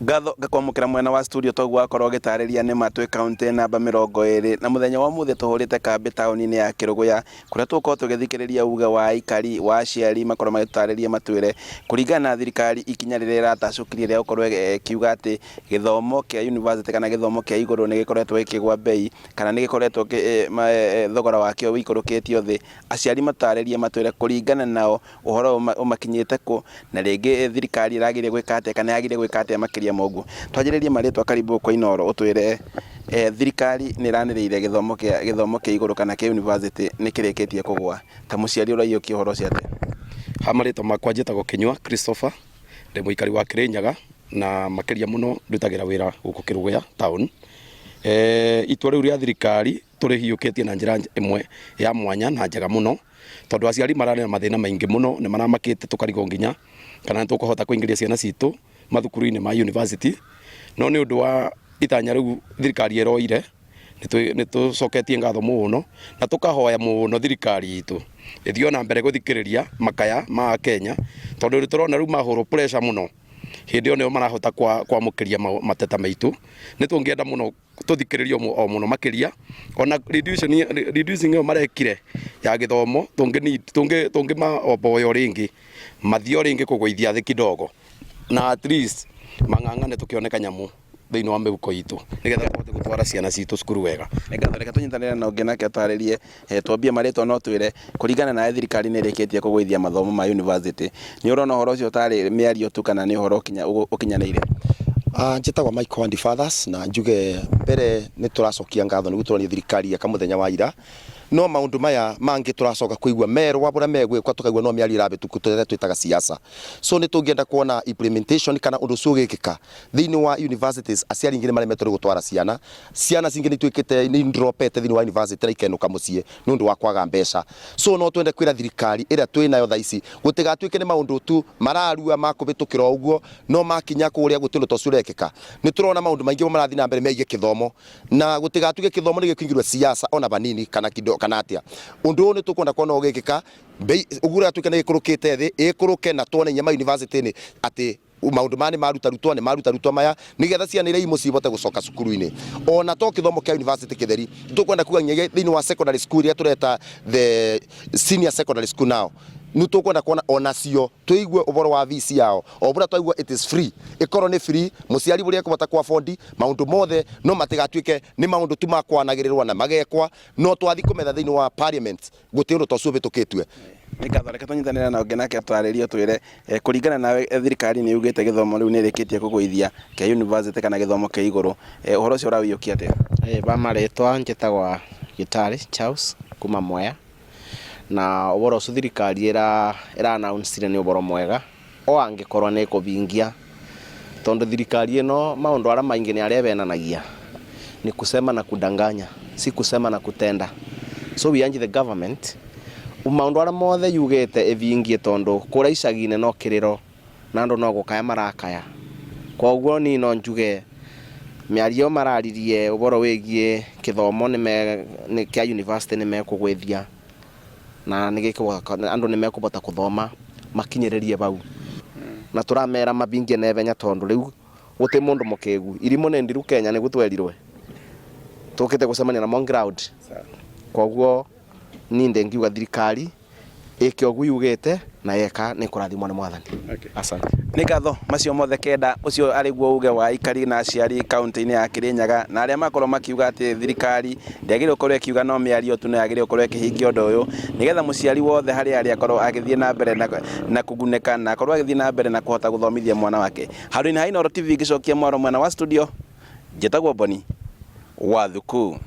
Ngatho ngakwamũkĩra mwena wa studio toguo wakorwo ũgĩtarĩria nĩma twĩ kaũntĩ namba 20 na mũthenya wa ũmũthĩ tũhũrĩte kambĩ taũni-inĩ ya Kĩrũgũya kũrĩa tũgũkorwo tũgĩthikĩrĩria uge wa aikari wa aciari makorwo magĩtũtarĩria matwĩre kũringana na thirikari ikinya rĩrĩa ĩratacũkirie rĩa gũkorwo ĩkiuga atĩ gĩthomo kĩa university kana gĩthomo kĩa igũrũ nĩ gĩkoretwo gĩkĩgwa mbei kana nĩ gĩkoretwo thogora wakĩo wĩikũrũkĩtio thĩ. Aciari matũtarĩrie matwĩre kũringana nao ũhoro ũyũ ũmakinyĩte kũ, na rĩngĩ thirikari ĩragĩrĩire gwĩka atĩa kana yagĩrĩire gwĩka atĩa makĩria ma ũguo. Twanjĩrĩrie marĩtwa karibu kwa Inooro ũtwĩre thirikari nĩ ĩranĩrĩire gĩthomo kĩa gĩthomo kĩa igũrũ kana kĩa university nĩ kĩrĩkĩtie kũgũa. Ta mũciari ũraiyũkia ũhoro ũcio atĩa? Ha marĩtwa makwa njĩtagwo Kĩnyua Christopher, ndĩ mũikari wa Kĩrĩnyaga na makĩria mũno ndutagĩra wĩra gũkũ Kĩrũgũya town. Itua rĩu rĩa thirikari tũrĩhiũkĩtie na njĩra ĩmwe ya mwanya na njega mũno. Tondũ aciari mararĩ na mathĩna maingĩ mũno, nĩ maramakĩte tũkarigwo nginya kana nĩ tũkũhota kũingĩria ciana citũ mathukuru-inĩ ma university. No nĩ ũndũ wa itanya rĩu thirikari ĩroire, nĩ tũcoketie ngatho mũno na tũkahoya mũno thirikari itũ ĩthiĩ o na mbere gũthikĩrĩria makaya ma Akenya, tondũ nĩ tũrona rĩu mahũrwo pressure mũno, hĩndĩ ĩyo nĩyo marahota kwamũkĩria mateta maitũ. Nĩ tũngĩenda mũno tũthikĩrĩrio o mũno makĩria ona reducing ĩyo marekire ya gĩthomo tũngĩmaomboya o rĩngĩ mathiĩ o rĩngĩ kũgũithia thĩ kidogo na at least mang'ang'ane tũkĩone kanyamũ thĩinĩ wa mĩhuko itũ nĩgetha tũhote gũtwara ciana citũ cukuru wega. Nĩ ngatho, reke tũnyitanĩre na ũngĩ nake atarĩrie. Twambie marĩtwa no twĩre kũringana nawe thirikari nĩ ĩrĩkĩtie kũgũithia mathomo ma university. Nĩ ũrona ũhoro ũcio tarĩ mĩario tu kana nĩ ũhoro ũkinyanĩire? Njĩtagwo Michael Andy Fathers na njuge mbere nĩ tũracokia ngatho nĩguo tũronie thirikari yeka mũthenya wa ira no maũndũ maya mangĩ tũracoka kũigua merwa bũrĩa megwĩkwa tũkaigua no mĩario ĩrabĩtũku tũrĩa twĩtaga siasa. So nĩ tũngĩenda kuona implementation kana ũndũ ũcio ũgĩkĩka thĩinĩ wa universities. Aciari aingĩ nĩ maremetwo nĩ gũtwara ciana. Ciana cingĩ nĩ ituĩkĩte nĩ dropete thĩinĩ wa university na ikenũka mũciĩ nĩ ũndũ wa kwaga mbeca. So no twende kwĩra thirikari ĩrĩa twĩ nayo thaa ici gũtigatuĩke nĩ maũndũ tu mararua ma kũhĩtũkĩra o ũguo no makinya kũrĩa gũtirĩ ũndũ ta ũcio ũrekĩka. Nĩ tũrona maũndũ maingĩ marathiĩ na mbere megiĩ gĩthomo na gũtigatuĩke gĩthomo nĩ gĩkũingĩrio siasa ona vanini kana kidogo kana atĩa. Ũndũ ũyũ nĩ tũkwenda kuona ũgĩkĩka mbei ũguo ũratuĩka nĩ ĩkũrũkĩte thĩ ĩkũrũke na tuone nginya ma university-inĩ atĩ maũndũ maya nĩ marutarutwo nĩ marutarutwo maya nĩgetha ciana iria i mũciĩ ihote gũcoka cukuru-inĩ. Ona to gĩthomo kĩa university kĩtheri, tũkwenda kuga nginyagia thĩinĩ wa secondary school iria tũreta the senior secondary school now nĩ tũkwenda kuona onacio tũigue ũhoro wa fees yao o bũrĩa twaigua it is free ĩkorwo nĩ free mũciari bũrĩa ekũhota kũ afford maũndũ mothe no matigatuĩke nĩ maũndũ tu ma kwanagĩrĩrwo na magekwa no twathiĩ kũmetha thĩinĩ wa parliament gũtirĩ ũndũ ta ũcio ũhĩtũkĩtue. Nĩ ngatho, reke tũnyitanĩre na ũngĩ nake atũtarĩrie atwĩre kũringana nawe thirikari nĩ yugĩte gĩthomo rĩu nĩ ĩrĩkĩtie kũgũithia kĩa university kana gĩthomo kĩa igũrũ, ũhoro ũcio ũraũiyũkia atĩa? Ba marĩtwa njĩtagwa Gĩtarĩ Charles kuma Mwea, na ũhoro ũcio thirikari ĩra announce ire nĩ ũhoro mwega o angĩkorwo nĩ ĩkũhingia, tondũ thirikari ĩno maũndũ arĩa maingĩ nĩ arĩa ĩhenanagia, ni kusema na kudanganya, si kusema na kutenda. So we urge the government maũndũ arĩa mothe yugĩte ĩhingie tondũ kũrĩa icagi-inĩ no kĩrĩro na andũ no gũkaya marakaya. Koguo niĩ no njuge mĩario ĩyo mararirie ũhoro wĩgiĩ gĩthomo kĩa university nĩ mekũgũithia na andũ nĩ mekũhota gũthoma makinyĩrĩrie hau. Na tũramera mahingie naihenya tondũ rĩu gũtirĩ mũndũ mũkĩgu. Irimũ nĩ ndiru Kenya nĩguo twerirwe. Tũkĩte gũcemania namo ground. Koguo niĩ ndĩngiuga thirikari ĩke ũguo yugĩte na yeka nĩ ĩkũrathimwo nĩ Mwathani. Asante. Nĩ ngatho macio mothe kenda ũcio arĩ guo uge wa aikari na aciari kaunti-inĩ ya Kirinyaga na arĩa makorwo makiuga atĩ thirikari ndĩagĩrĩirwo gũkorwo ĩkiuga no mĩario tu no yagĩrĩirwo gũkorwo ĩkĩhingia ũndũ ũyũ nĩgetha mũciari wothe harĩa arĩ akorwo agĩthiĩ na mbere na kũgunĩka na akorwo agĩthiĩ na mbere na kũhota gũthomithia mwana wake. Handũ-inĩ ha Inooro TV ngĩcokia mwaro mwena wa studio, njĩtagwo Boni wa Thuku.